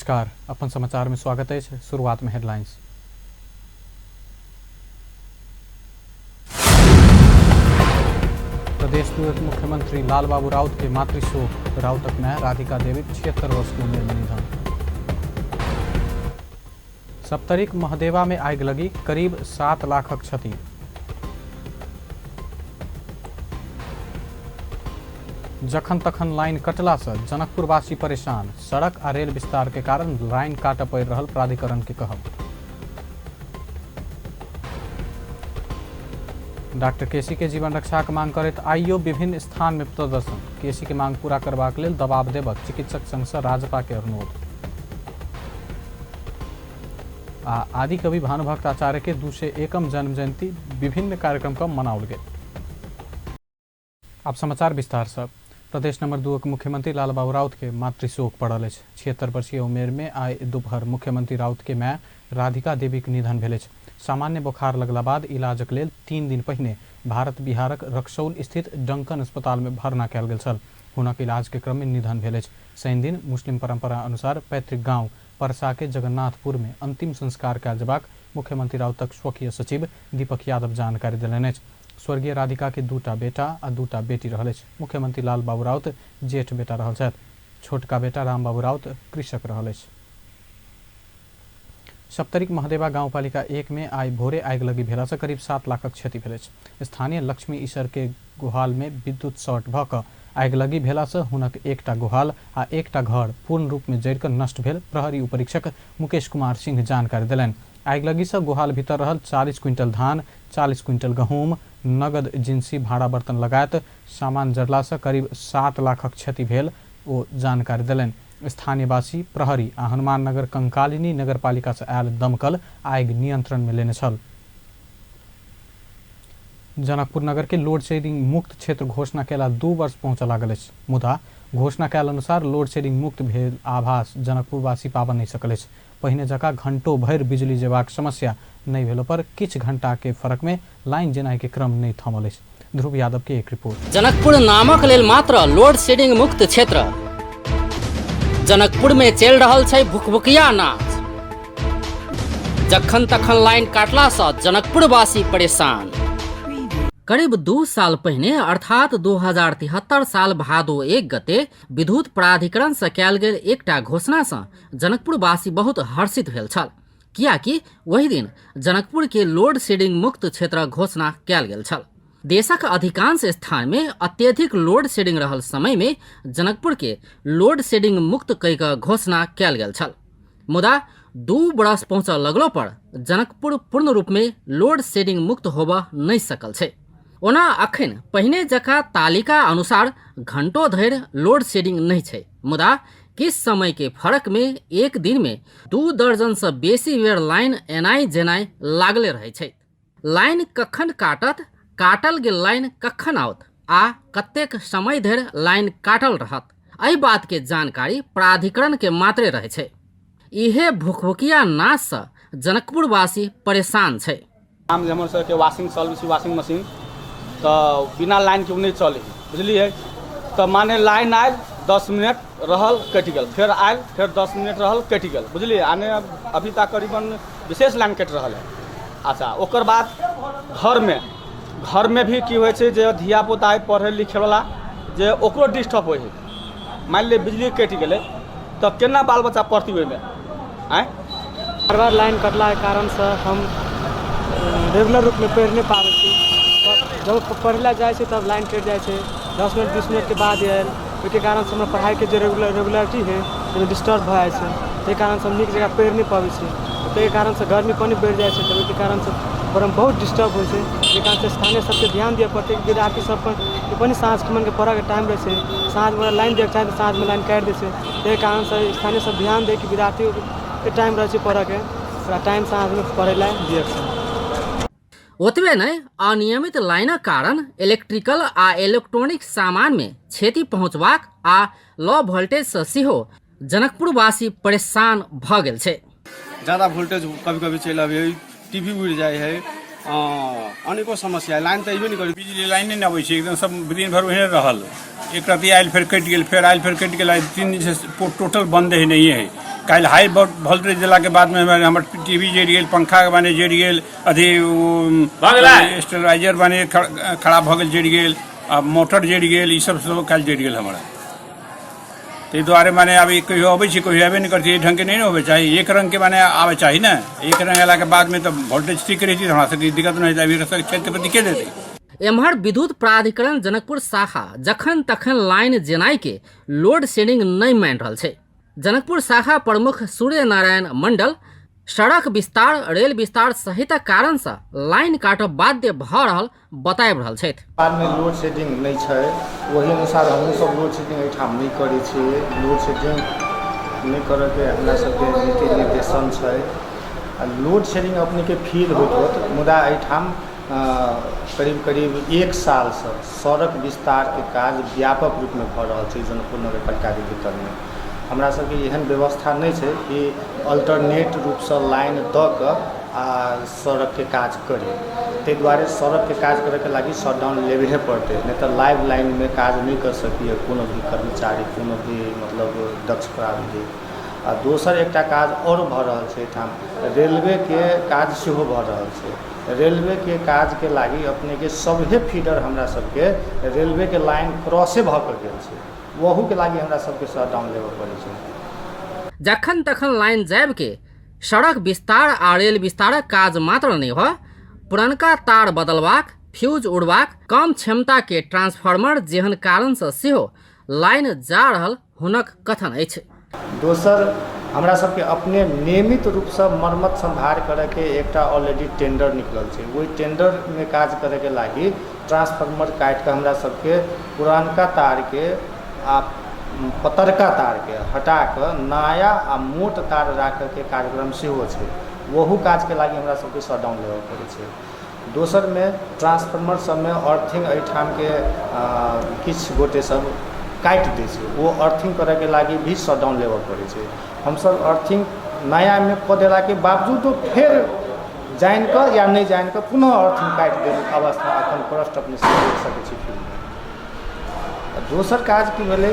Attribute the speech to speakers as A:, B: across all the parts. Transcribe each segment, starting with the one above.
A: नमस्कार, अपन समाचार में स्वागत अछि। शुरुआत में हेडलाइंस। प्रदेश के मुख्यमंत्री लालबाबू राउत के मातृशोक, राउतक माय राधिका देवी 76 वर्ष की उम्र में निधन। सप्तरीक महदेवा में आगि लगी, करीब 7 लाखक क्षति। जखन तखन लाइन कटला से जनकपुरवासी परेशान, सड़क आ रेल विस्तार के कारण लाइन काटऽ पड़ि रहल प्राधिकरण के कहब। डॉक्टर केसी के जीवन रक्षाक मांग करैत आइयो विभिन्न स्थान में प्रदर्शन, केसी के मांग पूरा करबाक लेल दबाव देबक चिकित्सक संघ से राजपा के अनुरोध। आ आदि कवि भानुभक्त आचार्य के 201 जन्म जयंती विभिन्न कार्यक्रम क मनाओल गेल। आब समाचार विस्तार से। प्रदेश नंबर 2 के मुख्यमंत्री लालबाबू राउत के मातृशोक पड़ल अछि। 76 वर्षीय उमेर में आइ दुपहर मुख्यमंत्री राउत के माय राधिका देवी के निधन भेल अछि। सामान्य बोखार लगला बाद इलाजक लेल 3 दिन पहिने भारत बिहारक रक्सौल स्थित डंकन अस्पताल में भर्ना कयल गेल छल। हुनक इलाज के क्रम में निधन भेल अछि। शनिदिन मुस्लिम परंपरा अनुसार पैतृक गांव परसा के जगन्नाथपुर में अंतिम संस्कार कयल जेबाक मुख्यमंत्री राउतक स्वकीय सचिव दीपक यादव जानकारी देलनि अछि। स्वर्गीय राधिका के 2टा बेटा आ 2टा बेटी रहल अछि। मुख्यमंत्री लाल बाबू राउत जेठ बेटा रहल छथि। छोटका बेटा राम बाबू राउत कृषक रहल अछि। सप्तरीक महदेवा गाउँपालिका 1 में आइ भोरे आगिलगी भेलासँ करीब 7 लाखक क्षति भेल अछि। स्थानीय लक्ष्मी ईशर के गुहाल में विद्युत शॉर्ट भऽ कऽ आगिलगी भेलासँ हुनक एकटा गुहाल आ एकटा घर पूर्ण रूप में जरि कऽ नष्ट भेल प्रहरी उपरीक्षक मुकेश कुमार सिंह जानकारी देलनि। आगिलगीसँ गुहाल भीतर रहल 40 क्विंटल धान, 40 क्विंटल गहूँम, नगद जिन्सी भाँडा बर्तन लगायत सामान जरलासँ करीब 7 लाखक क्षति भेल ओ जानकारी देलनि। स्थानीयवासी, प्रहरी आ हनुमाननगर कंकालिनी नगरपालिकासँ आयल दमकल आगि नियंत्रणमे लेने छल। जनकपुर नगर के लोड शेडिंग मुक्त क्षेत्र घोषणा कयला 2 वर्ष पहुँचऽ लागल अछि। मुदा घोषणा कयल अनुसार लोड शेडिंग मुक्त भेल आभास जनकपुरवासी पाबऽ नहि सकल अछि। पहिने जकाँ घंटो भरि बिजली जेबाक समस्या नहि भेलो पर किछु घंटा के फरक में लाइन जेनाइ के क्रम नहि थमल अछि। ध्रुव यादव के एक रिपोर्ट।
B: जनकपुर नामक लेल मात्र लोड शेडिंग मुक्त क्षेत्र। जनकपुर में चलि रहल छै भुकभुकिया नाच। जखन तखन लाइन काटला सँ जनकपुरवासी परेशान। करीब 2 साल पहिने अर्थात 2073 साल भादो 1 गते विद्युत प्राधिकरण सँ कयल गेल एकटा घोषणा सँ जनकपुरवासी बहुत हर्षित भेल छल, कियाकि ओहि दिन जनकपुर के लोड शेडिंग मुक्त क्षेत्रक घोषणा कयल गेल छल। देशक अधिकांश स्थान में अत्यधिक लोड शेडिंग रहल समय में जनकपुर के लोड शेडिंग मुक्त कय कऽ घोषणा कयल गेल छल। मुदा 2 बरस पहुँचऽ लगलो पर जनकपुर पूर्ण रूप में लोड शेडिंग मुक्त होबऽ नहि सकल छै। ओना अखन पहिने जकाँ तालिका अनुसार घंटो धरि लोड शेडिंग नहि छै, मुदा किछु समय के फर्क में एक दिन में 2 दर्जन सँ बेसी बेर लाइन एनाइ जेनाइ लागले रहै छै। लाइन कखन काटत, काटल गेल लाइन कखन आओत आ कतेक समय धरि लाइन काटल रहत, एहि बात के जानकारी प्राधिकरण के मात्रे रहै छै। इहे भुकभुकिया नाच सँ जनकपुरवासी परेशान छै।
C: काम जे हमर सबके वाशिंग चलबै छी, वाशिंग मशीन, तऽ बिना लाइनके ओ नहि चलै हइ, बुझलियै? तऽ माने लाइन आयल 10 मिनट रहल कटि गेल, फेर आयल फेर 10 मिनट रहल कटि गेल, बुझलियै? आ नहि अभी तक करीबन विशेष लाइन कटि रहल है। अच्छा, ओकर बाद घरमे भी की होइ छै जे धियापुता हइ पढ़ै लिखैवला, जे ओकरो डिस्टर्ब होइ हइ। मानि लिअ बिजली कटि गेलै तऽ केना बाल बच्चा पढ़तै ओहिमे? आँय,
D: बार बार लाइन कटलाके कारणसँ हम रेगुलर रूपमे पढ़ि नहि पाबै छी। जब पढ़ै लए जाइ छी तब लाइन कटि जाइ छै, 10 मिनट 20 मिनटके बाद आयल। ओहिके कारणसँ हमरा पढ़ाइके जे रेगुलरिटी हइ ओहिमे डिस्टर्ब भऽ जाइ छै। ताहि कारणसँ हम नीक जकाँ पढ़ि नहि पबै छी। ताहि कारणसँ गर्मी कनि बढ़ि जाइ छै तऽ ओहिके कारणसँ ओकरामे बहुत डिस्टर्ब होइ छै। जाहि कारणसँ स्थानीय सबके ध्यान दिअ पड़तै कि विद्यार्थी सब पर पनि साँझ खमनके पढ़ऽके टाइम रहै छै, साँझमे ओकरा लाइन दिअके चाही तऽ साँझमे लाइन काटि दै छै। ताहि कारणसँ स्थानीय सब ध्यान दै कि विद्यार्थीके टाइम रहै छै पढ़ऽके, ओकरा टाइम साँझमे पढ़ै लए दिअके चाही।
B: ओतबे नहि, अनियमित लाइनक कारण इलेक्ट्रिकल आ इलेक्ट्रॉनिक सामान में क्षति पहुंचबाक आ लो वोल्टेज सँ सेहो जनकपुरवासी परेशान भऽ गेल छै।
C: ज़्यादा वोल्टेज कभी कभी चलि अबै है, टीवी उड़ि जाइ है, अनेको समस्या है। लाइन तऽ अयबे नहि करै।
E: बिजली लाइने नहि अबै छै एकदम, सब दिन भरि ओहने रहल। एक रति आयल, फेर कटि गेल, फेर आयल, फेर कटि गेल। आइ 3 दिनसँ टोटल बन्द है, नहिए है। काल्हि हाई वोल्टेज देलाके बादमे हमर टी वी जरि गेल, पंखा माने जरि गेल, अथी स्टेबलाइजर माने खराब भऽ गेल, जरि गेल, आ मोटर जरि गेल। ई सब सब काल्हि जरि गेल हमरा। ताहि दुआरे माने आब ई कहियो अबै छै, कहियो अयबे नहि करै छै। एहि ढङ्गके नहि ने होबे चाही। एक रङ्गके माने आबे चाही ने। एक रङ्ग अयलाके बादमे तऽ वोल्टेज ठीक रहै छै, तऽ हमरा सबके दिक्कत नहि हेतै। अभी क्षतिपूर्ति के देतै?
B: एम्हर विद्युत प्राधिकरण जनकपुर शाखा जखन तखन लाइन जेनाइ के लोड शेडिंग नहि मानि रहल छै। जनकपुर शाखा प्रमुख सूर्य नारायण मंडल सड़क विस्तार, रेल विस्तार सहितक कारणसँ लाइन काटब बाध्य भऽ रहल बताबि रहल छथि।
F: नेपालमे लोड सेडिंग नहि छै, ओहि अनुसार हमहूँसभ लोड सेडिंग एहिठाम नहि करै छियै। लोड सेडिंग नहि करयके हमरा सभके नीति निर्देशन छै। आ लोड सेडिंग अपनेके फील होइत होत, मुदा एहिठाम करीब करीब एक सालसँ सड़क विस्तारके काज व्यापक रूपमे भऽ रहल छै जनकपुर नगरपालिकाके भीतरमे। हमरा सबके एहन व्यवस्था नहि छै कि अल्टरनेट रूपसँ लाइन दऽ कऽ आ सड़कके काज करी। ताहि दुआरे सड़कके काज करैके लागि शटडाउन लेबहे पड़तै, नहि तऽ लाइव लाइनमे काज नहि कऽ सकैए कोनो भी कर्मचारी, कोनो भी मतलब दक्ष प्राविधिक। आ दोसर एकटा काज आओर भऽ रहल छै एहिठाम, रेलवेके काज सेहो भऽ रहल छै। रेलवेके काजके लागि अपनेके सभे फीडर हमरा सबके रेलवेके लाइन क्रॉसे भऽ कऽ गेल छै, ओहूके लागि हमरा सबके शटडाउन लेबऽ पड़ै छै।
B: जखन तखन लाइन जायब के सड़क विस्तार आ रेल विस्तारक काज मात्र नहि भऽ पुरनका तार बदलबाक, फ्यूज उड़बाक, कम क्षमता के ट्रांसफार्मर जेहन कारणसँ सेहो लाइन जा रहल हुनक कथन अछि।
F: दोसर, हमरा सबके अपने नियमित रूपसँ मरम्मत सम्भार करैके एकटा ऑलरेडी टेंडर निकलल छै। ओहि टेंडरमे काज करैके लागि ट्रांसफार्मर काटिके हमरा सबके पुरानका तारके आ पतरका तारके हटा कऽ नया आ मोट तार राखैके कार्यक्रम सेहो छै। ओहू काजके लागि हमरा सबके शटडाउन लेबऽ पड़ै छै। दोसरमे ट्रांसफार्मर सबमे अर्थिंग एहिठामके किछु गोटे सब काटि दै छै, ओ अर्थिंग करैके लागि भी शटडाउन लेबऽ पड़ै छै। हमसब अर्थिंग नयामे कऽ देलाके बावजूदो फेर जानिकऽ या नहि जानिकऽ पुनः अर्थिंग काटि देल अवस्था एखन प्रष्ट अपने सब देख सकै छी फील्डमे। दोसर काज की भेलै,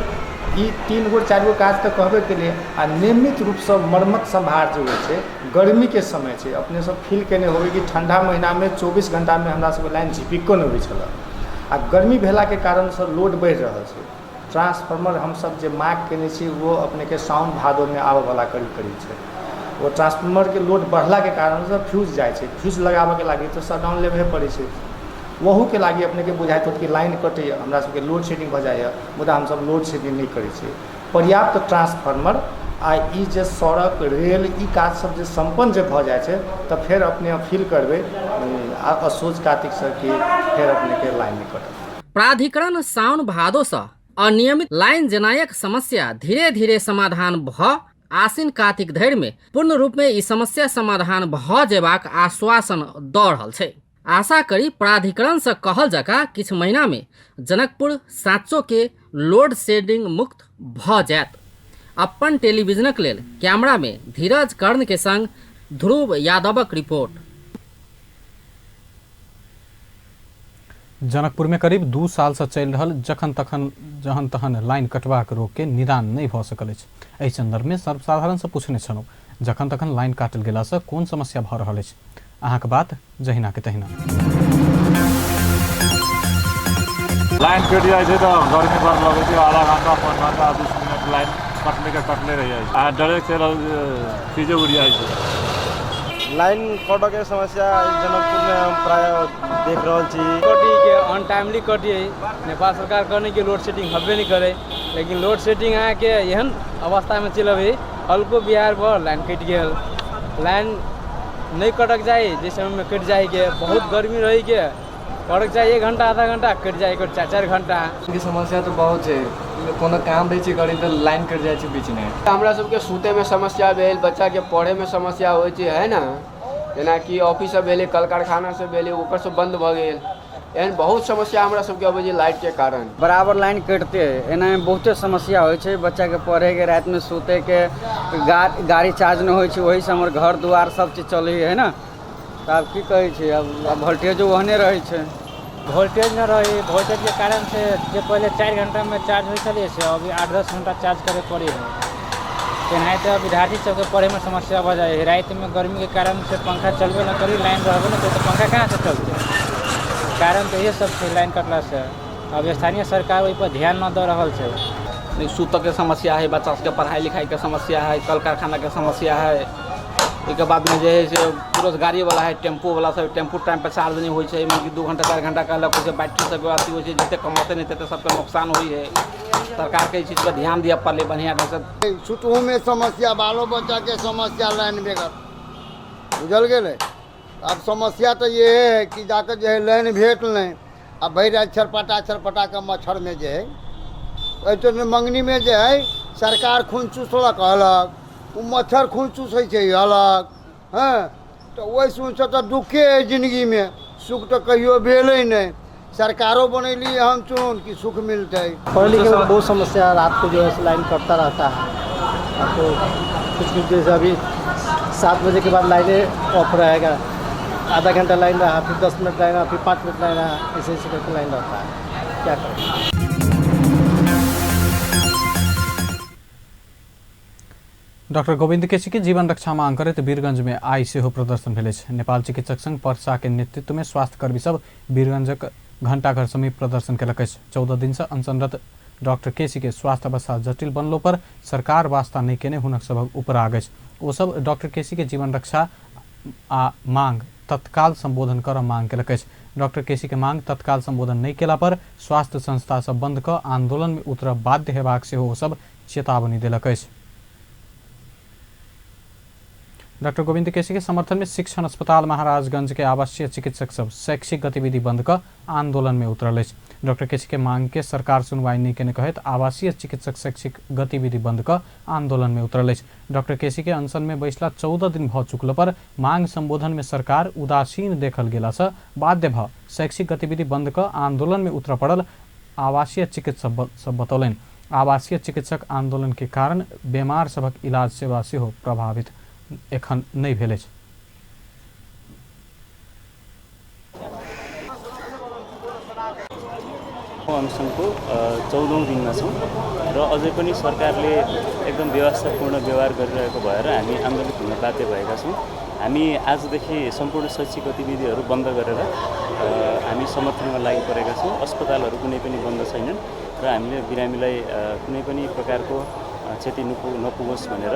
F: ई तीन गो चारि गो काज तऽ कहबे केलियै, आ नियमित रूपसँ मरम्मत सम्भार जे होइ छै, गर्मीके समय छै, अपने सब फील केने होबै कि ठण्डा महीनामे 24 घण्टामे हमरा सबके लाइन झिपिको नहि होइ छलै, आ गर्मी भेलाके कारणसँ लोड बढ़ि रहल छै। ट्रांसफार्मर हमसब जे मार्क केने छी ओ अपनेके साउन भादोमे आबऽवला करीब करीब छै। ओ ट्रांसफार्मरके लोड बढ़लाके कारणसँ फ्यूज जाइ छै, फ्यूज लगाबऽके लागि तऽ शटडाउन लेबहे पड़ै छै। ओहूके लागि अपनेके बुझाइत होत कि लाइन कटैए, हमरा सबके लोड शेडिंग भऽ जाइए, मुदा हमसब लोड शेडिंग नहि करै छियै। पर्याप्त ट्रांसफार्मर आ ई जे सड़क रेल ई काज सब जे सम्पन्न जे भऽ जाइ छै तऽ फेर अपने फील करबै असोज कातिकसँ कि फेर अपनेके लाइन नहि कटत।
B: प्राधिकरण साउन भादोसँ अनियमित लाइन जेनायक समस्या धीरे धीरे समाधान भऽ आसिन कातिक धरिमे पूर्ण रूपमे ई समस्या समाधान भऽ जेबाक आश्वासन दऽ रहल छै। आशा करी प्राधिकरणसँ कहल जकाँ किछु महीनामे जनकपुर साँचोके लोड शेडिंग मुक्त भऽ जायत। अप्पन टेलीविजनक लेल कैमरामे धीरज कर्णके संग ध्रुव यादवक रिपोर्ट।
A: जनकपुर में करीब 2 साल से चलि रहल जखन तखन जहन तहन लाइन कटबाक रोग के निदान नहि भऽ सकल अछि। एहि संदर्भ में सर्वसाधारण से पूछने छलहुँ, जखन तखन लाइन काटल गेला से कोन समस्या भऽ रहल अछि? अहाँक बात जहिना के तहिना।
G: लाइन कटि जाइ छै तऽ गर्मी बड़ लगै छै। आधा घंटा, पौन घंटा, 20 मिनट लाइन कटले के कटले रहि जाइ छै आ डरे चलि फ्यूजे उड़ि जाइ छै।
H: लाइन कटऽके समस्या जनकपुरमे हम प्रायः देख रहल छी।
D: कटी के अनटाइमली कटी। नेपाल सरकार कहने कि लोड सेडिंग हबे नहि करे, लेकिन लोड सेडिंग अहाँके एहन अवस्थामे चलि अबै, हल्को बिहार भर लाइन कटि गेल। लाइन नहि कटक चाही, जाहि समयमे कटि जाइके बहुत गर्मी रहैके कटक चाही 1 घंटा आधा घंटा, कटि जाइके 4 4 घंटा।
I: के समस्या तऽ बहुत छै। कोनो काम रहै छै करी तऽ लाइन कटि जाइ छै बीचमे।
J: हमरा सबके सुतैमे समस्या भेल, बच्चाके पढ़ैमे समस्या होइ छै, है ने? जेनाकि ऑफिस सब भेलै, कल कारखाना सब भेलै, ओकर सब बन्द भऽ गेल। एहन बहुत समस्या हमरा सबके अबै छै लाइटके कारण।
K: बराबर लाइन कटिते है, एनामे बहुते समस्या होइ छै बच्चाके पढ़ैके, रातिमे सुतैके, गाड़ी चार्ज नहि होइ छै, ओहिसँ हमर घर दुआर सब चीज चलै है ने। तऽ आब की कहै छै, आब वोल्टेजो ओहने रहै छै।
D: वोल्टेज नहि रहै, वोल्टेजके कारण से जे पहिले 4 घंटामे चार्ज होइ छलै से अभी 8-10 घंटा चार्ज करे पड़ै है।
L: तेनाहिते विद्यार्थी सबके पढ़ैमे समस्या भऽ जाइ है। रातिमे गर्मीके कारणसँ पंखा चलबे नहि करी, लाइन रहबे नहि करी तऽ पंखा कहाँसँ चलतै? कारण तऽ इहे सब छै लाइन कटलासँ। अब स्थानीय सरकार ओहिपर ध्यान नहि दऽ रहल छै।
C: सुतऽके समस्या है, बच्चा सबके पढ़ाइ लिखाइके समस्या है, कल कारखानाके समस्या है। ओहिके बादमे जे है से बेरोजगारीवला है, टेम्पूवला सब, टेम्पू टाइमपर चार्ज नहि होइ छै, मानि कि 2 घण्टा 4 घण्टा कहलक, ओहिसँ बैटरी सबके अथी होइ छै। जतेक कमौतै नहि ततेक सबके नुकसान होइ है। सरकारके एहि चीजपर ध्यान दिअ पड़लै बढ़िआँ ढङ्गसँ।
M: सुतहुमे समस्या, बालो बच्चाके समस्या लाइन बगैर बुझल गेलै। आब समस्या तऽ इहे है कि जाके जे है लाइन भेट नहि आ भरि राति छरपटा छरपटा कऽ मच्छरमे जे है। एहिठाम मंगनीमे जे है सरकार खून चूसलक अलग, ओ मच्छर खून चूसै छै अलग। हँ, तऽ ओहि सुनसँ तऽ दुःखे हइ जिन्दगीमे, सुख तऽ कहियो भेलै नहि। सरकारो बनैली हम चुन कि सुख मिलतै।
D: पढ़े लिखे में बहुत समस्या है। रात को जो है सो लाइन कटता रहता है। आपको कुछ कुछ, जैसे अभी 7 बजे के बाद लाइनें ऑफ रहेगा। आधा घंटा लाइन रहा, फिर 10 मिनट लाइन रहा, फिर 5 मिनट लाइन रहा, ऐसे ऐसे करके लाइन रहता है। क्या करें?
A: डाक्टर गोविन्द केसी के जीवन रक्षा मांग करैत वीरगंज में आइ सेहो प्रदर्शन भेल अछि। नेपाल चिकित्सक संघ पर्सा के नेतृत्व में स्वास्थ्यकर्मी सब वीरगंजक घंटाघर समीप प्रदर्शन केलक अछि। 14 दिन से अनशनरत डॉक्टर केसी के स्वास्थ्य अवस्था जटिल बनलो पर सरकार वास्ता नहि केने हुनक सभक उपराग अछि। ओ सब डॉक्टर केसी के जीवन रक्षा आ मांग तत्काल संबोधन कर मांग केलक अछि। डॉक्टर केसी के मांग तत्काल संबोधन नहि केला पर स्वास्थ्य संस्था सब बंद कऽ आंदोलन में उतरब बाध्य हेबाक सेहो ओ सब चेतावनी देलक अछि। डॉक्टर गोविंद केसी के समर्थन में शिक्षण अस्पताल महाराजगंज के आवासीय चिकित्सक सब शैक्षिक गतिविधि बंद कऽ आंदोलन में उतरल अछि। डॉक्टर केसी के मांग के सरकार सुनवाई नहि केने कहैत आवासीय चिकित्सक शैक्षिक गतिविधि बंद कऽ आंदोलन में उतरल अछि। डॉक्टर केसी के अनशन में बैसला 14 दिन भऽ चुकल पर मांग संबोधन में सरकार उदासीन देखल गेला से बाध्य भऽ शैक्षिक गतिविधि बंद कऽ आंदोलन में उतरऽ पड़ल आवासीय चिकित्सक सब बतौलनि। आवासीय चिकित्सक आंदोलन के कारण बीमार सभक इलाज सेवा सेहो प्रभावित एखन नहि भेल अछि।
N: अनसनको 14औँ दिनमा छौँ र अझै पनि सरकारले एकदम व्यवस्थापूर्ण व्यवहार गरिरहेको भएर हामी आन्दोलित हुन बाध्य भएका छौँ। हामी आजदेखि सम्पूर्ण शैक्षिक गतिविधिहरू बन्द गरेर हामी समर्थनमा लागि परेका छौँ। अस्पतालहरू कुनै पनि बन्द छैनन् र हामीले बिरामीलाई कुनै पनि प्रकारको क्षति नपुगोस् भनेर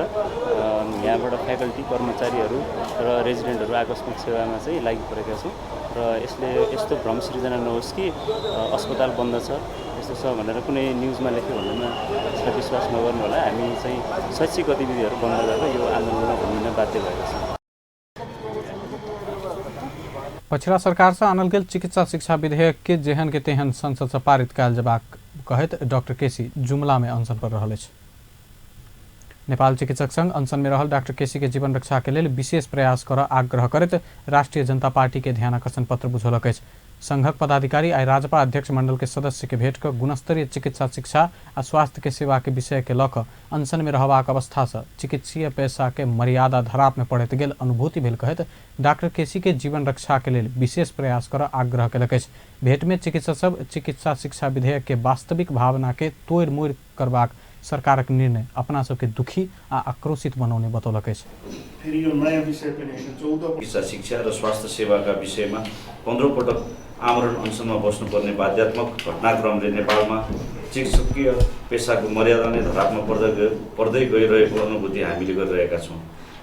N: यहाँबाट फ्याकल्टी, कर्मचारीहरू र रेजिडेन्टहरू आकस्मिक सेवामा चाहिँ लागि परेका छौँ र यसले यस्तो भ्रम सृजना नहोस् कि अस्पताल बन्द छ, यस्तो छ भनेर कुनै न्युजमा लेख्यो भन्दैमा त्यसलाई विश्वास नगर्नु होला। हामी चाहिँ शैक्षिक गतिविधिहरू बन्द गरेर यो आन्दोलनमा भूमिन बाध्य भएका छौँ।
A: पछिला सरकार से आनल गेल चिकित्सा शिक्षा विधेयक के जेहन के तेहन संसद से पारित कयल जेबाक कहैत डॉक्टर केसी जुमला में अनशन पर रहल अछि। नेपाल चिकित्सक संघ अनशन में रहल डॉक्टर केसी के जीवन रक्षा के लेल विशेष प्रयास कर आग्रह करैत राष्ट्रिय जनता पार्टी के ध्यानाकर्षण पत्र बुझौलक अछि। संघक पदाधिकारी आइ राजपा अध्यक्ष मंडल के सदस्य के भेंट कऽ गुणस्तरीय चिकित्सा शिक्षा आ स्वास्थ्य के सेवा के विषय के लऽ कऽ अनशन में रहबाक अवस्था से चिकित्सीय पेशा के मर्यादा धराप में पड़ैत गेल अनुभूति भेल कहैत डॉक्टर केसी के जीवन रक्षा के लेल विशेष प्रयास कर आग्रह केलक अछि। भेंट में चिकित्सक सब चिकित्सा शिक्षा विधेयक के वास्तविक भावना के तोड़ि मोड़ि करबाक सरकारक निर्णय अपना सबके दुखी आ आक्रोशित बनौने बतौलक अछि।
O: फेरि यो नयाँ विषय पनि होइन, 14
P: चिकित्सा शिक्षा र स्वास्थ्य सेवाका विषयमा 15 पटक आमरण अनसनमा बस्नुपर्ने बाध्यात्मक घटनाक्रमले नेपालमा चिकित्सकीय पेसाको मर्यादा नै धरापमा पर्दै पर्दै गइरहेको अनुभूति हामीले गरिरहेका छौँ।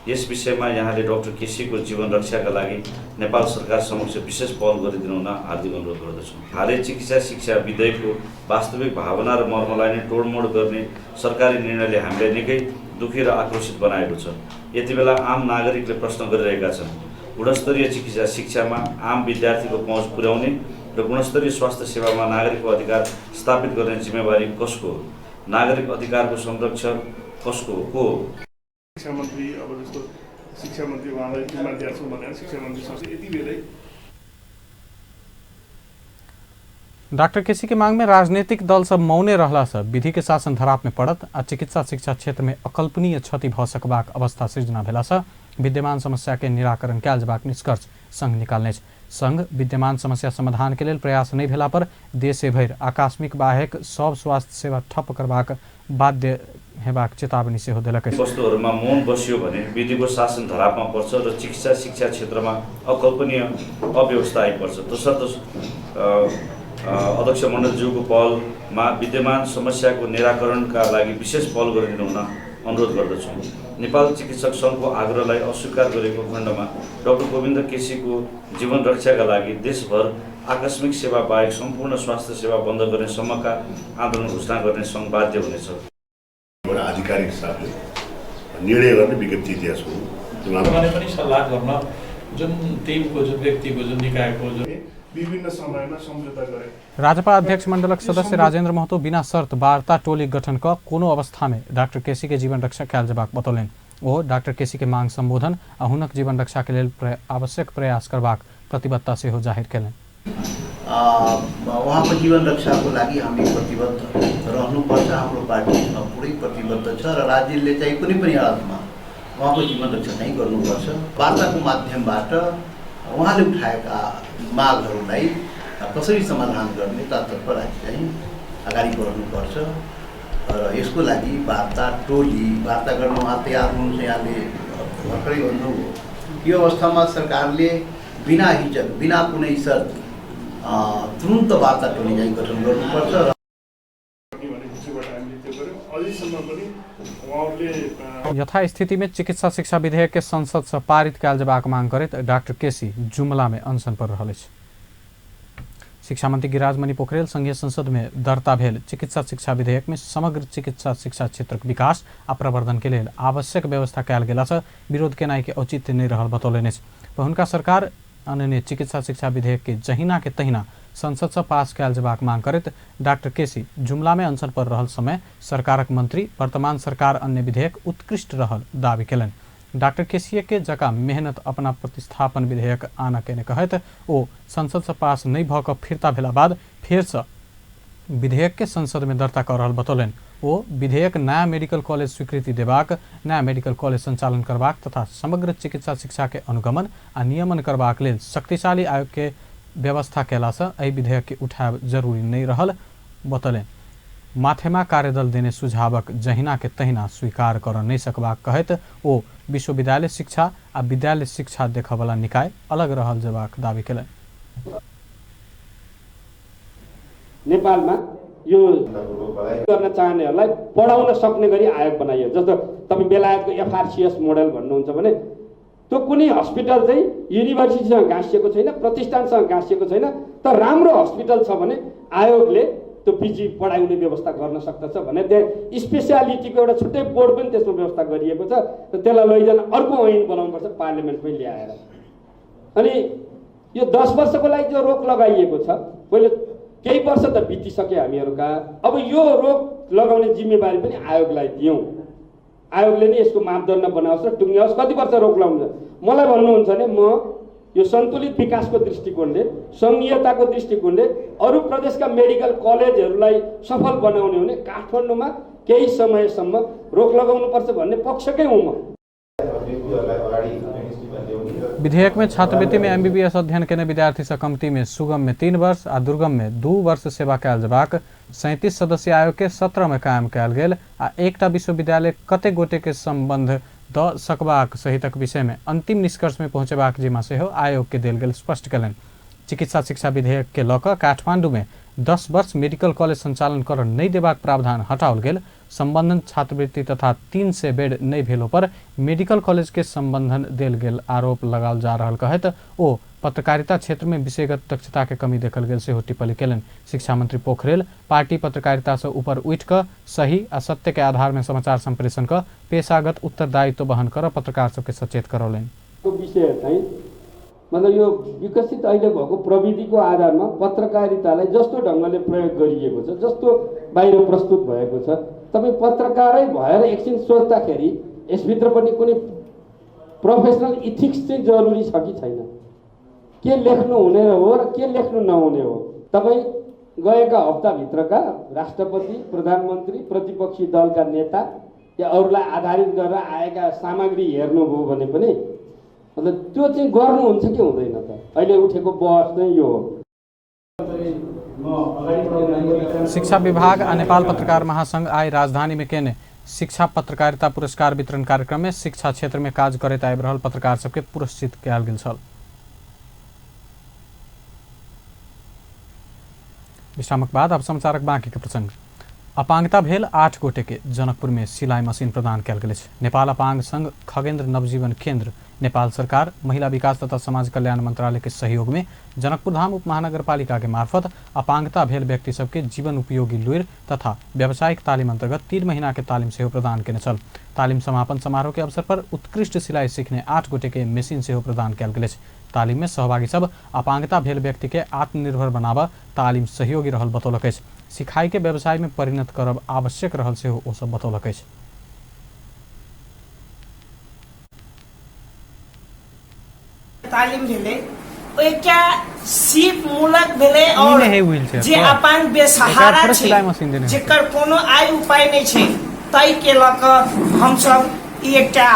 P: यस विषयमा यहाँले डाक्टर केसीको जीवन रक्षाका लागि नेपाल सरकार समक्ष विशेष पहल गरिदिनु हुन हार्दिक अनुरोध गर्दछौँ। हालै चिकित्सा शिक्षा विधेयकको वास्तविक भावना र मर्मलाई नै तोडमोड गर्ने सरकारी निर्णयले हामीलाई निकै दुखी र आक्रोशित बनाएको छ। यति बेला आम नागरिकले प्रश्न गरिरहेका छन्, गुणस्तरीय चिकित्सा शिक्षामा आम विद्यार्थीको पहुँच पुर्याउने र गुणस्तरीय स्वास्थ्य सेवामा नागरिकको अधिकार स्थापित गर्ने जिम्मेवारी कसको हो? नागरिक अधिकारको संरक्षण कसको हो, को हो?
O: शिक्षा मन्त्री, अब जस्तो शिक्षा मन्त्री उहाँलाई जिम्मा दिएको छौँ भनेर शिक्षा मन्त्री यति बेलै
A: डॉक्टर केसी के मांग में राजनीतिक दल सब मौने रहला से विधि के शासन धराप में पड़त आ चिकित्सा शिक्षा क्षेत्र में अकल्पनीय क्षति भऽ सकबाक अवस्था सृजना भेला से विद्यमान समस्या के निराकरण कयल जेबाक निष्कर्ष संघ निकालने अछि। संघ विद्यमान समस्या समाधान के लेल प्रयास नहि भेला पर देशे भरि आकस्मिक बाहेक सब स्वास्थ्य सेवा ठप्प करबाक बाध्य हेबाक चेतावनी सेहो देलक अछि।
P: वस्तुहरूमा मौन बसियो भने विधिको शासन धरापमा पर्छ र चिकित्सा शिक्षा क्षेत्रमा अकल्पनीय अव्यवस्था आइपर्छ। तसर्थ अध्यक्ष मण्डलज्यूको पहलमा विद्यमान समस्याको निराकरणका लागि विशेष पहल गरिदिनु हुन अनुरोध गर्दछु। नेपाल चिकित्सक सङ्घको आग्रहलाई अस्वीकार गरेको खण्डमा डाक्टर गोविन्द केसीको जीवन रक्षाका लागि देशभर आकस्मिक सेवा बाहेक सम्पूर्ण स्वास्थ्य सेवा बन्द गर्ने सम्मका आन्दोलन घोषणा गर्ने सङ्घ बाध्य हुनेछ।
Q: आधिकारिक हिसाबले निर्णय गर्ने विज्ञप्ति दिएका छौँ।
R: पनि सल्लाह गर्न जुन टिमको जुन व्यक्तिको जुन निकायको जुन
O: विभिन्न समयमा सम्झौता गरे।
A: राजपा अध्यक्ष मंडलक सदस्य राजेन्द्र महतो बिना शर्त वार्ता टोली गठन क कोनो अवस्था में डाक्टर केसी के जीवन रक्षा कयल जेबाक बतौलनि। ओ डाक्टर केसी के मांग संबोधन आ हुनक जीवन रक्षा के लेल आवश्यक प्रयास करबाक प्रतिबद्धता सेहो जाहिर केलनि।
S: उहाँको जीवन रक्षाको लागि हामी प्रतिबद्ध रहनुपर्छ। हाम्रो पार्टी यसमा पुरै प्रतिबद्ध छ र राज्यले चाहिँ कुनै पनि हालतमा उहाँको जीवन रक्षा चाहिँ गर्नुपर्छ। वार्ताको माध्यमबाट उहाँले उठाएका मागहरूलाई कसरी समाधान गर्ने तसर्थ राज्य चाहिँ अगाडि बढ्नुपर्छ र यसको लागि वार्ता टोली वार्ता गर्न उहाँ तयार हुनुहुन्छ। यहाँले भर्खरै भन्नुभयो यो अवस्थामा सरकारले बिना हिचक बिना कुनै शर्त तुरुन्त वार्ता टोली चाहिँ गठन गर्नुपर्छ।
A: यथास्थिति में चिकित्सा शिक्षा विधेयक के संसद से पारित कयल जेबाक मांग करैत डाक्टर केसी जुमला में अनशन पर रहल अछि। शिक्षा मंत्री गिरिराजमणि पोखरेल संघीय संसद में दर्ता भेल चिकित्सा शिक्षा विधेयक में समग्र चिकित्सा शिक्षा क्षेत्रक विकास आ प्रवर्धन के लेल आवश्यक व्यवस्था कयल गेला से विरोध केनाइ के औचित्य नहि रहल बतौलनि अछि। हुनका सरकार अनने चिकित्सा शिक्षा विधेयक के जहिना के तहिना संसद से पास कयल जेबाक मांग करैत डाक्टर केसी जुमला में अनशन पर रहल समय सरकारक मंत्री वर्तमान सरकार अन्य विधेयक उत्कृष्ट रहल दावी केलनि। डाक्टर केसी के जका मेहनत अपना प्रतिस्थापन विधेयक आना केने कहैत ओ संसद से पास नहि भऽ कऽ फिर्ता भेला बाद फेरसँ विधेयक के संसद में दर्ता कऽ रहल बतौलनि। ओ विधेयक नया मेडिकल कॉलेज स्वीकृति देबाक, नया मेडिकल कॉलेज संचालन करबाक तथा समग्र चिकित्सा शिक्षा के अनुगमन आ नियमन करबाक लेल शक्तिशाली आयोग के व्यवस्था कयलासँ एहि विधेयक के उठायब जरूरी नहि रहल बतौलनि। माथेमा कार्यदल देने सुझावक जहिना के तहिना स्वीकार कर नहि सकबाक कहैत ओ विश्वविद्यालय शिक्षा आ विद्यालय शिक्षा देखयवला निकाय अलग रहल जेबाक दावी केलनि।
T: नेपालमा यो गर्न चाहनेहरूलाई पढाउन सक्ने गरी आयोग बनाइयो। जस्तो तपाईँ बेलायतको एफआरसिएस मोडल भन्नुहुन्छ भने त्यो कुनै हस्पिटल चाहिँ युनिभर्सिटीसँग गाँसिएको छैन, प्रतिष्ठानसँग गाँसिएको छैन, तर राम्रो हस्पिटल छ भने आयोगले त्यो पिजी पढाउने व्यवस्था गर्न सक्दछ भने त्यहाँ स्पेसियालिटीको एउटा छुट्टै बोर्ड पनि त्यसमा व्यवस्था गरिएको छ र त्यसलाई लैजान अर्को ऐन बनाउनुपर्छ पार्लियामेन्टमै ल्याएर। अनि यो 10 वर्षको लागि जो रोक लगाइएको छ, पहिले केही वर्ष त बितिसक्यो हामीहरूका, अब यो रोक लगाउने जिम्मेवारी पनि आयोगलाई दियौँ। आयोगले नै यसको मापदण्ड बनाओस् र टुङ्ग्याओस् कति वर्ष रोक लगाउनु। मलाई भन्नुहुन्छ भने म यो सन्तुलित विकासको दृष्टिकोणले, सङ्घीयताको दृष्टिकोणले अरू प्रदेशका मेडिकल कलेजहरूलाई सफल बनाउने हो भने काठमाडौँमा केही समयसम्म रोक लगाउनुपर्छ भन्ने पक्षकै हुँ म।
A: विधेयक में छात्रवृत्ति में एमबीबीएस अध्ययन केने विद्यार्थी से कमती में सुगम में 3 वर्ष आ दुर्गम में 2 वर्ष सेवा कयल जेबाक 37 सदस्यीय आयोग के 17 में कायम कयल गेल आ एकटा विश्वविद्यालय कतेक गोटे के संबंध the सकबाक सहितक विषय में अंतिम निष्कर्ष में पहुँचेबाक जिम्मा सेहो आयोग के देल गेल स्पष्ट कयलनि। चिकित्सा शिक्षा विधेयक के लऽ कऽ काठमांडू में 10 वर्ष मेडिकल कॉलेज संचालन कर नहि देबाक प्रावधान हटाओल गेल। संबंधन छात्रवृत्ति तथा 300 बेड नहि भेलो पर मेडिकल कॉलेज के संबंधन देल गेल आरोप लगाओल जा रहल कहैत ओ पत्रकारिता क्षेत्र में विषयगत दक्षता के कमी देखल गेल सेहो टिप्पणी केलनि। शिक्षा मंत्री पोखरेल पार्टी पत्रकारिता से ऊपर उठि कऽ सही आ सत्य के आधार में समाचार संप्रेषण कऽ पेशागत उत्तरदायित्व वहन कर पत्रकार सबके सचेत करौलनि।
T: विषय चाहिँ मतलब यो विकसित अहिले भएको प्रविधिको आधारमा पत्रकारितालाई जस्तो ढङ्गले प्रयोग गरिएको छ, जस्तो बाहिर प्रस्तुत भएको छ, तपाईँ पत्रकारै भएर एकछिन सोच्दाखेरि यसभित्र पनि कुनै प्रोफेसनल इथिक्स चाहिँ जरुरी छ कि छैन, के लेख्नु हुने हो र के लेख्नु नहुने हो। तपाईँ गएका हप्ताभित्रका राष्ट्रपति, प्रधानमन्त्री, प्रतिपक्षी दलका नेता या अरूलाई आधारित गरेर आएका सामग्री हेर्नुभयो भने पनि मतलब त्यो चाहिँ गर्नुहुन्छ कि हुँदैन त? अहिले उठेको बहस नै यो हो।
A: शिक्षा विभाग आ नेपाल पत्रकार महासंघ आइ राजधानी में केने शिक्षा पत्रकारिता पुरस्कार वितरण कार्यक्रम में शिक्षा क्षेत्र में काज करैत आबि रहल पत्रकार सबके पुरस्कृत कयल गेल छल। विश्रामक बाद अब समाचारक बाँकी के प्रसंग। अपांगता भेल 8 गोटे के जनकपुर में सिलाई मशीन प्रदान कयल गेल अछि। नेपाल अपांग संघ खगेन्द्र नवजीवन केंद्र नेपाल सरकार महिला विकास तथा समाज कल्याण मंत्रालय के सहयोग में जनकपुर धाम उप महानगरपालिका के मार्फत अपांगता भेल व्यक्ति सबके जीवन उपयोगी लुरि तथा व्यावसायिक तालिम अंतर्गत 3 महीना के तालिम सेहो प्रदान केने छल। तालिम समापन समारोह के अवसर पर उत्कृष्ट सिलाई सीखने 8 गोटे के मशीन सेहो प्रदान कयल गेल अछि। तालिम में सहभागी सब अपांगता भेल व्यक्ति के आत्मनिर्भर बनाबऽ तालिम सहयोगी रहल बतौलक अछि। सिखाई के व्यवसाय में परिणत करब आवश्यक रहल सेहो ओ सब बतौलक अछि।
U: तालिम भेलै ओ एकटा सीप मूलक भेलै और जे अपांग बेसहारा छै जेकर कोनो आय उपाय नहि छै ताहि के लऽ कऽ हमसब ई एकटा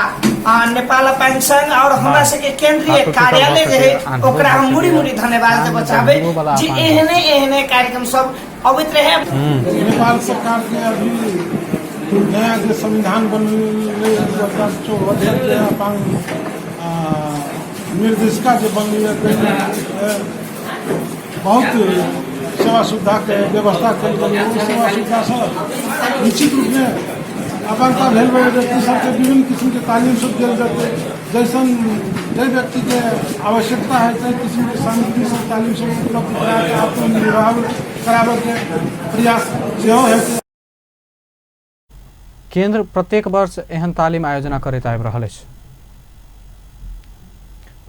U: नेपाल अपांग संघ और हमरा सबके केंद्रीय कार्यालय जे है ओकरा हम मुड़ी मुड़ी धन्यवाद देबऽ चाहबै जे एहने एहने कार्यक्रम सब अबैत रहे।
V: नेपाल सरकार के अभी नया जे संविधान बनलै 2074 के अपांग निर्देशिका जे बनलै ताहिमे बहुत सेवा सुविधाके व्यवस्था कयल गेलै। ओहि सेवा सुविधासँ निश्चित रूपमे अपांगता भेल व्यक्ति सबके विभिन्न किसिमके तालिम सब देल जेतै, जैसन जाहि व्यक्तिके आवश्यकता है ताहि किसिमके सामग्री सब तालिम सब उपलब्ध कराके आत्मनिर्भर कराबैके प्रयास सेहो हेतै।
A: केंद्र प्रत्येक वर्ष एहन तालिम आयोजना करैत आबि रहल अछि।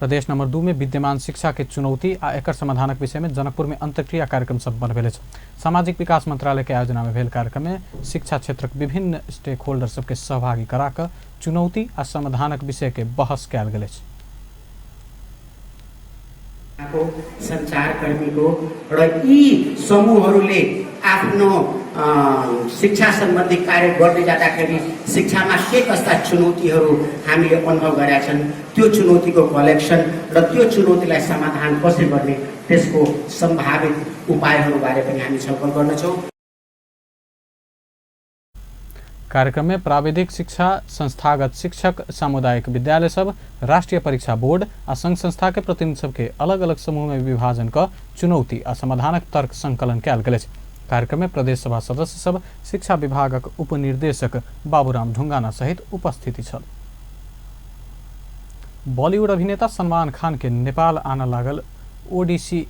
A: प्रदेश नंबर 2 में विद्यमान शिक्षा के चुनौती आ एकर समाधानक विषय में जनकपुर में अंतर्क्रिया कार्यक्रम सम्पन्न भेल अछि। सामाजिक विकास मंत्रालय के आयोजना में भेल कार्यक्रम में शिक्षा क्षेत्रक विभिन्न स्टेक होल्डर सबके सहभागी करा कऽ चुनौती आ समाधानक विषय के बहस कयल गेल अछि।
W: सञ्चारकर्मीको र यी समूहहरूले आफ्नो शिक्षा सम्बन्धी कार्य गर्दै जाँदाखेरि शिक्षामा के कस्ता चुनौतीहरू हामीले अनुभव गरेका छन् त्यो चुनौतीको कलेक्सन र त्यो चुनौतीलाई समाधान कसरी गर्ने त्यसको सम्भावित उपायहरूबारे पनि हामी छलफल गर्नेछौँ।
A: कार्यक्रम में प्राविधिक शिक्षा, संस्थागत शिक्षक, सामुदायिक विद्यालय सब, राष्ट्रीय परीक्षा बोर्ड आ संघ संस्था के प्रतिनिधि सबके अलग अलग समूह में विभाजन क चुनौती आ समाधानक तर्क संकलन कयल गेल अछि। कार्यक्रम में प्रदेश सभा सदस्य सब, शिक्षा विभागक उपनिर्देशक बाबूराम ढुंगाना सहित उपस्थिति छल। बॉलीवुड अभिनेता सलमान खान के नेपाल आना लागल ओडीसी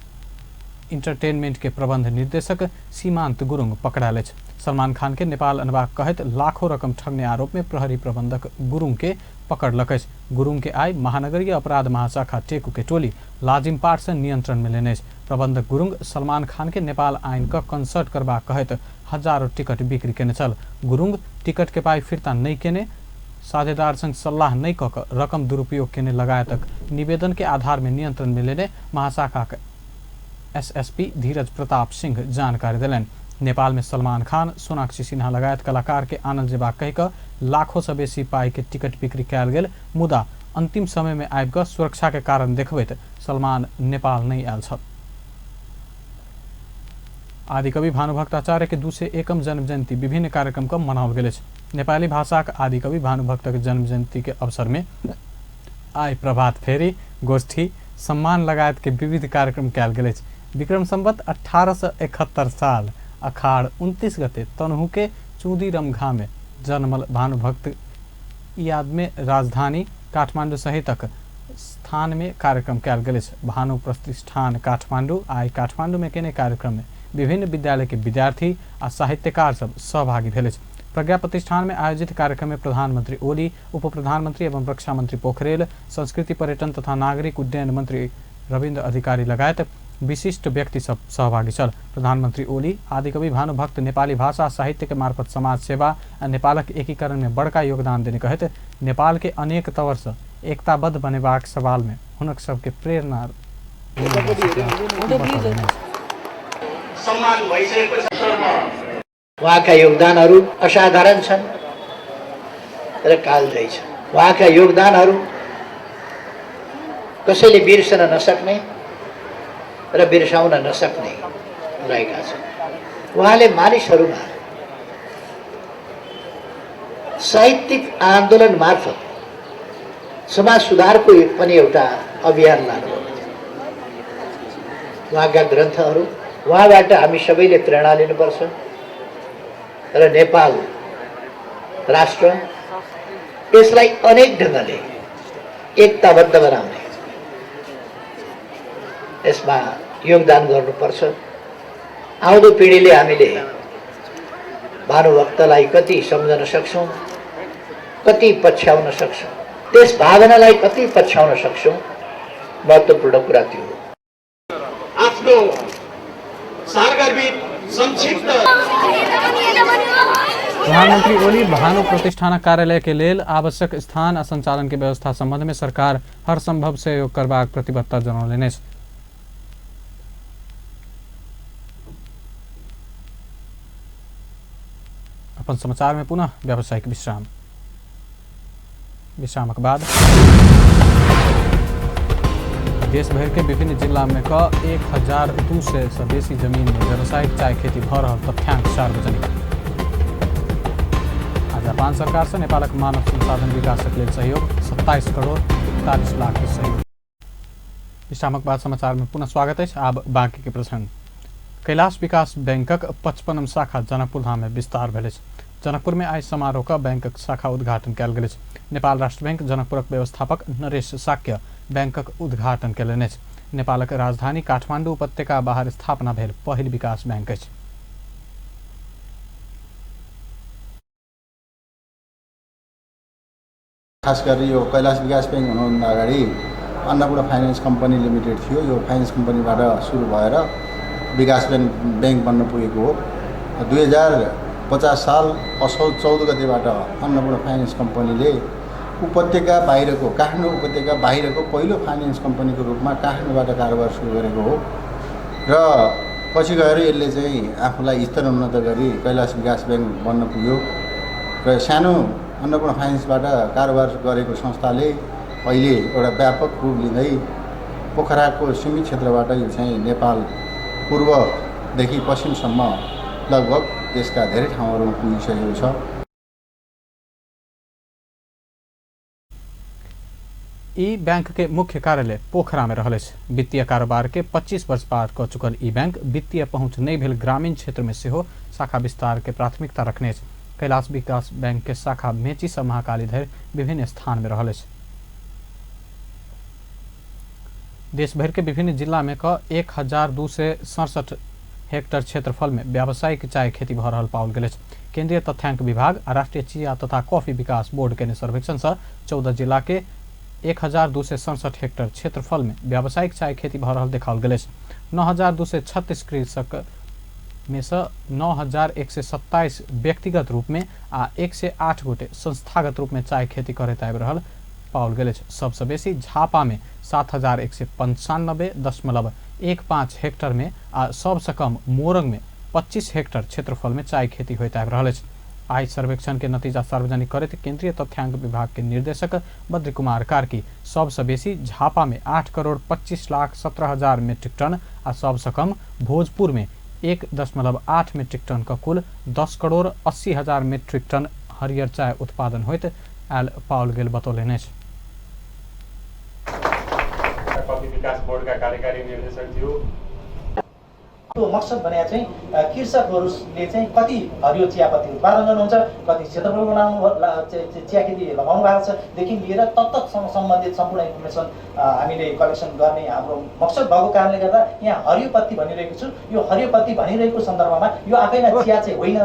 A: इंटरटेनमेंट के प्रबंध निर्देशक सीमांत गुरुंग पकड़ायल अछि। सलमान खान के नेपाल अनबाक कहैत लाखों रकम ठगने आरोप में प्रहरी प्रबंधक गुरुंग के पकड़लक अछि। गुरुंग के आइ महानगरीय अपराध महाशाखा टेकू के टोली लाजिमपाट से नियंत्रण में लेने अछि। प्रबंधक गुरुंग सलमान खान के नेपाल आनि कऽ कंसर्ट करबाक कहैत हजारों टिकट बिक्री केने छल। गुरुंग टिकट के पाई फिर्ता नहि केने, साझेदार संग सल्लाह नहि कऽ कऽ रकम दुरुपयोग केने लगायतक निवेदन के आधार में नियंत्रण में लेने महाशाखा के एसएसपी धीरज प्रताप सिंह जानकारी देलनि। नेपाल में सलमान खान, सोनाक्षी सिन्हा लगायत कलाकार के आनल जेबाक कहि कऽ लाखों से बेसी पाई के टिकट बिक्री कयल गेल, मुदा अंतिम समय में आबि कऽ सुरक्षा के कारण देखबैत सलमान नेपाल नहि आयल छल। आदिकवि भानुभक्त आचार्य के 201 जन्म जयंती विभिन्न कार्यक्रम क मनाओल गेल अछि। नेपाली भाषाक आदिकवि भानुभक्तक जन्म जयंती के अवसर में आइ प्रभात फेरी, गोष्ठी, सम्मान लगायत के विविध कार्यक्रम कयल गेल अछि। विक्रम संवत 1871 साल अखाड़ 29 गते तनहु के चूदी रमघा में जन्मल भानुभक्त याद में राजधानी काठमांडू सहितक स्थान में कार्यक्रम कयल गेल अछि। भानु प्रतिष्ठान काठमांडू आइ काठमांडू में केने कार्यक्रम में विभिन्न विद्यालय के विद्यार्थी आ साहित्यकार सब सहभागी भेल अछि। प्रज्ञा प्रतिष्ठान में आयोजित कार्यक्रम में प्रधानमंत्री ओली, उप प्रधानमंत्री एवं रक्षा मंत्री पोखरेल, संस्कृति पर्यटन तथा नागरिक उड्डयन मंत्री रविन्द्र अधिकारी लगायत विशिष्ट व्यक्ति सब सहभागी छल। प्रधानमंत्री ओली आदिकवि भानुभक्त नेपाली भाषा साहित्य के मार्फत समाज सेवा आ नेपालक एकीकरण में बड़का योगदान देने कहैत नेपाल के अनेक तवर से एकताबद्ध बनेबाक सवाल में हुनक सबके प्रेरणा
S: उहाँका योगदानहरू असाधारण छन् र कालजयी छन्। उहाँका योगदानहरू कसैले बिर्सन नसक्ने र बिर्साउन नसक्ने रहेका छन्। उहाँले मानिसहरूमा
B: साहित्यिक आन्दोलन मार्फत समाज सुधारको पनि एउटा अभियान लानुभएको थियो। उहाँका ग्रन्थहरू, उहाँबाट हामी सबैले प्रेरणा लिनुपर्छ र नेपाल राष्ट्र यसलाई अनेक ढङ्गले एकताबद्ध बनाउने यसमा योगदान गर्नुपर्छ। आउँदो पिँढीले हामीले भानुभक्तलाई कति सम्झन सक्छौँ, कति पछ्याउन सक्छौँ, त्यस भावनालाई कति पछ्याउन सक्छौँ, महत्त्वपूर्ण कुरा त्यो हो।
E: आफ्नो सारगर्भित संक्षिप्त
A: प्रधानमंत्री ओली भानु प्रतिष्ठान कार्यालय के लेल आवश्यक स्थान आ संचालन के व्यवस्था संबंध में सरकार हर संभव सहयोग करबाक प्रतिबद्धता जनौलनि अछि। अपन समाचार में पुनः व्यावसायिक विश्राम। विश्रामक बाद देश भर के विभिन्न जिला में क 1200 से बेसी जमीन में व्यावसायिक चाय खेती भ रहल तथ्यांक सार्वजनिक। आ जापान सरकार से नेपालक मानव संसाधन विकासक लेल सहयोग 27 करोड़ 41 लाख के सहयोग। विश्रामक बाद समाचार में पुनः स्वागत अछि। आब बाकी के प्रसंग। कैलाश विकास बैंकक 55 शाखा जनकपुर धाम में विस्तार भेल अछि। जनकपुर में आइ समारोह क बैंकक शाखा उद्घाटन कयल गेल अछि। नेपाल राष्ट्र बैंक जनकपुरक व्यवस्थापक नरेश साक्य बैंकक उद्घाटन कयलनि अछि। नेपालक राजधानी काठमांडू उपत्यका बाहर स्थापना भेल पहिल विकास बैंक अछि।
F: खास गरी यो कैलाश विकास बैंक हुनुभन्दा अगाडि अन्नपूर्ण फाइनेन्स कम्पनी लिमिटेड थियो। यो फाइनेन्स कम्पनीबाट सुरु भएर विकास बैंक बन्न पुगेको हो। 2050 साल असोज 14 गतेबाट अन्नपूर्ण फाइनेन्स कम्पनीले उपत्यका बाहिरको, काठमाडौँ उपत्यका बाहिरको पहिलो फाइनेन्स कम्पनीको रूपमा काठमाडौँबाट कारोबार सुरु गरेको हो र पछि गएर यसले चाहिँ आफूलाई स्तरोन्नत गरी कैलाश विकास बैंक बन्न पुग्यो र सानो अन्नपूर्ण फाइनेन्सबाट कारोबार गरेको संस्थाले अहिले एउटा व्यापक रूप लिँदै पोखराको सीमित क्षेत्रबाट यो चाहिँ नेपाल पूर्वदेखि पश्चिमसम्म लगभग देशका धेरै ठाउँहरूमा पुगिसकेको छ।
A: ई बैंक के मुख्य कार्यालय पोखरा में रहल अछि। वित्तीय कारोबार के 25 वर्ष पार क चुकल ई बैंक वित्तीय पहुंच नहि भेल ग्रामीण क्षेत्र में सेहो शाखा विस्तार के प्राथमिकता रखने अछि। कैलाश विकास बैंक के शाखा मेची से महाकाली धरि विभिन्न स्थान में रहल अछि। देश भर के विभिन्न जिला में क 1267 हेक्टर क्षेत्रफल में व्यावसायिक चाय खेती भ रहल पाओल गेल अछि। केंद्रीय तथ्यांक विभाग आ राष्ट्रीय चिया तथा कॉफी विकास बोर्ड केने सर्वेक्षण से 14 जिला के 1267 हेक्टर क्षेत्रफल में व्यावसायिक चाय खेती भ रहल देखाओल गेल अछि। 9236 कृषक में से 9127 व्यक्तिगत रूप में आ 108 गोटे संस्थागत रूप में चाय खेती करैत आबि रहल पाओल गेल अछि। सबसँ बेसी झापा में 7195.15 हेक्टर में आ सबसँ कम मोरंग में 25 हेक्टर क्षेत्रफल में चाय खेती होइत आबि रहल अछि। आइ सर्वेक्षण के नतीजा सार्वजनिक करैत केंद्रीय तथ्यांक विभाग के निर्देशक बद्री कुमार कार्की सबसँ बेसी झापा में 8,25,17,000 मीट्रिक टन आ सबसँ कम भोजपुर में 1.8 मीट्रिक टन क कुल 10,80,000 मीट्रिक टन हरियर चाय उत्पादन होइत आयल पाओल गेल बतौलनि अछि।
X: कफी विकास बोर्डका कार्यकारी निर्देशकज्यू,
Y: मकसद भने चाहिँ कृषकहरूले चाहिँ कति हरियो चियापत्ती उत्पादन गर्नुहुन्छ, कति क्षेत्रफल बनाउनु चिया खेती लगाउनु भएको छ देखि लिएर तत्तत्सँग सम्बन्धित सम्पूर्ण इन्फर्मेसन हामीले कलेक्सन गर्ने हाम्रो मकसद भएको कारणले गर्दा यहाँ हरियो पत्ती भनिरहेको छु। यो हरियो पत्ती भनिरहेको सन्दर्भमा यो आफैमा चिया चाहिँ होइन,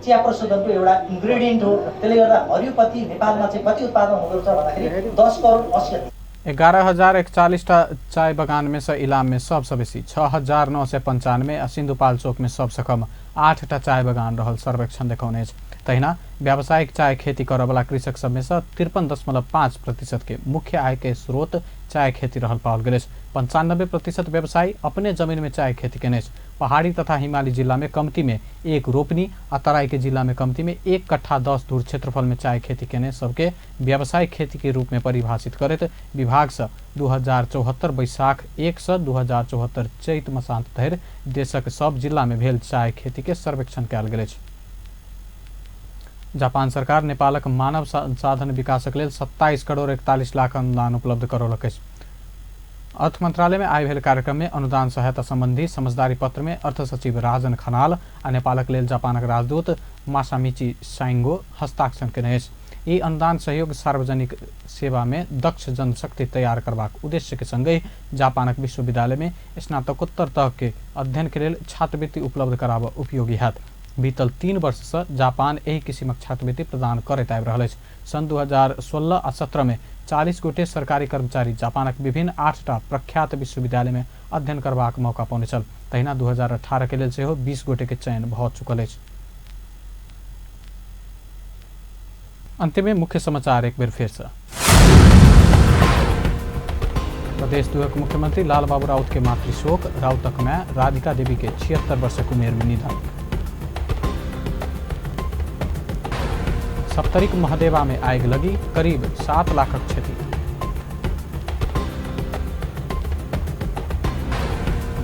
Y: चिया प्रशोधनको एउटा इन्ग्रेडिएन्ट हो। त्यसले गर्दा हरियो पत्ती नेपालमा चाहिँ कति उत्पादन हुँदो रहेछ भन्दाखेरि 10 करोड 80
A: 11,041 टा चाय बगान में से इलाम में सबसँ बेसी 6,995 आ सिन्धुपाल्चोक में सबसँ कम 8 टा चाय बगान रहल सर्वेक्षण देखौने अछि। तहिना व्यावसायिक चाय खेती करऽवला कृषक सब में से 53.5% के मुख्य आय के स्रोत चाय खेती रहल पाओल गेल अछि। 95% व्यवसायी अपने जमीन में चाय खेती केने अछि। पहाड़ी तथा हिमाली जिला में कमती में 1 रोपनी आ तराई के जिला में कमती में 1 कट्ठा 10 धूर क्षेत्रफल में चाय खेती केने सबके व्यावसायिक खेती के रूप में परिभाषित करैत विभाग से 2074 बैसाख 1 से 2074 चैत मसांत धरि देशक सब जिला में भेल चाय खेती के सर्वेक्षण कयल गेल अछि। जापान सरकार नेपालक मानव संसाधन विकासक लेल 27 करोड़ 41 लाख अनुदान उपलब्ध करौलक अछि। अर्थ मंत्रालय में आइ भेल कार्यक्रम में अनुदान सहायता संबंधी समझदारी पत्र में अर्थ सचिव राजन खनाल आ नेपालक लेल जापानक राजदूत मासामिची साइंगो हस्ताक्षर केने अछि। ई अनुदान सहयोग सार्वजनिक सेवा में दक्ष जनशक्ति तैयार करबाक उद्देश्य के संगहि जापानक विश्वविद्यालय में स्नातकोत्तर तह के अध्ययन के लेल छात्रवृत्ति उपलब्ध कराबऽ उपयोगी हैत। बीतल 3 वर्ष से जापान एहि किसिमक छात्रवृत्ति प्रदान करैत आबि रहल अछि। सन् 2016 आ 17 में 40 गोटे सरकारी कर्मचारी जापानक विभिन्न 8टा प्रख्यात विश्वविद्यालय में अध्ययन करबाक मौका पौने छल। तहिना 2018 के लेल सेहो 20 गोटे के चयन भऽ चुकल अछि। अंत में मुख्य समाचार एक बेर फेर से। प्रदेश 2 के मुख्यमंत्री लालबाबू राउत के मातृशोक, राउतक माय राधिका देवी के 76 वर्षक उमेर में निधन। सप्तरीक महदेवा में आगि लगी, करीब 7 लाखक क्षति।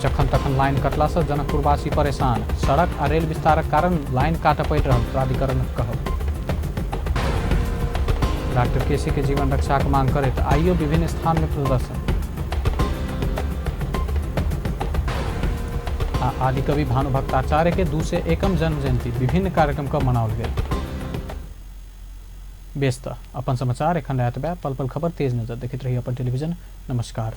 A: जखन तखन लाइन कटला से जनकपुरवासी परेशान, सड़क आ रेल विस्तारक कारण लाइन काटऽ पड़ि रहल प्राधिकरणक कहब। डॉक्टर केसी के जीवन रक्षाक मांग करैत आइयो विभिन्न स्थान में प्रदर्शन। आ आदिकवि भानुभक्ताचार्य के 201 जन्म जयंती विभिन्न कार्यक्रम का मनाओल गेल। बेस त अपन समाचार एखन राति पल पल खबर तेज नजर देखैत रही अपन टेलीविजन। नमस्कार।